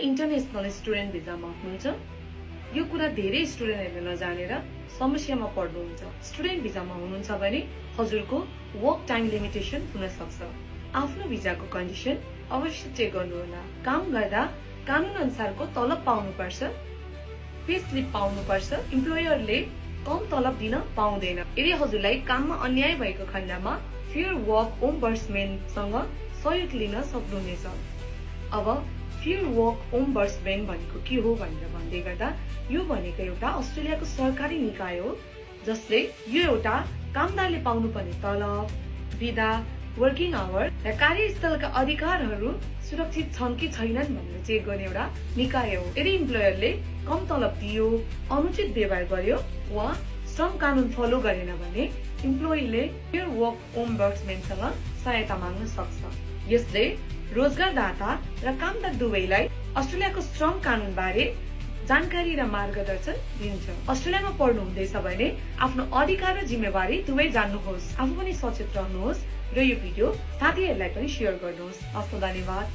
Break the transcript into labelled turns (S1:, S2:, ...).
S1: International student भिजामा हुनुहुन्छ, यो कुरा धेरै स्टुडेन्टहरूले नजानेर समस्यामा पर्नुहुन्छ। स्टुडेन्ट भिजामा हुनुहुन्छ भने हजुरको वर्क टाइम लिमिटेसन हुन सक्छ। आफ्नो भिजाको कन्डिसन अवश्य चेक गर्नुहोला। काम गर्दा कानून अनुसारको तलब पाउनुपर्छ, पे स्लिप पाउनुपर्छ। इम्प्लोयरले कम तलब दिन पाउँदैन। यदि हजुरलाई काममा अन्याय भएको खण्डमा फेयर वर्क ओम्बड्सम्यानसँग सहयोग लिन सक्नुहुनेछ। अब फेयर वर्क ओम्बड्सम्यान भनेको के हो भनेर भन्दै गर्दा यो भनेको एउटा अस्ट्रेलियाको सरकारी निकाय हो, जसले यो एउटा कामदारले पाउनुपर्ने तलब, बिदा, वर्किङ आवर र कार्यस्थलका अधिकारहरू सुरक्षित छन् कि छैनन् भनेर चेक गर्ने एउटा निकाय हो। यदि इम्प्लोयरले कम तलब दियो, अनुचित व्यवहार गर्यो वा श्रम कानून फलो गरेन भने इम्प्लोयीले फेयर वर्क ओम्बड्सम्यानसँग सहायता माग्न सक्छ। यसले रोजगारदाता र कामदार दुवैलाई अस्ट्रेलियाको श्रम कानून बारे जानकारी र मार्गदर्शन दिन्छ। अस्ट्रेलियामा पढ्नु हुँदैछ भने आफ्नो अधिकार र जिम्मेवारी दुवै जान्नुहोस्। आफू पनि सचेत रहनुहोस् र यो भिडियो साथीहरूलाई पनि शेयर गर्नुहोस्। हस्, धन्यवाद।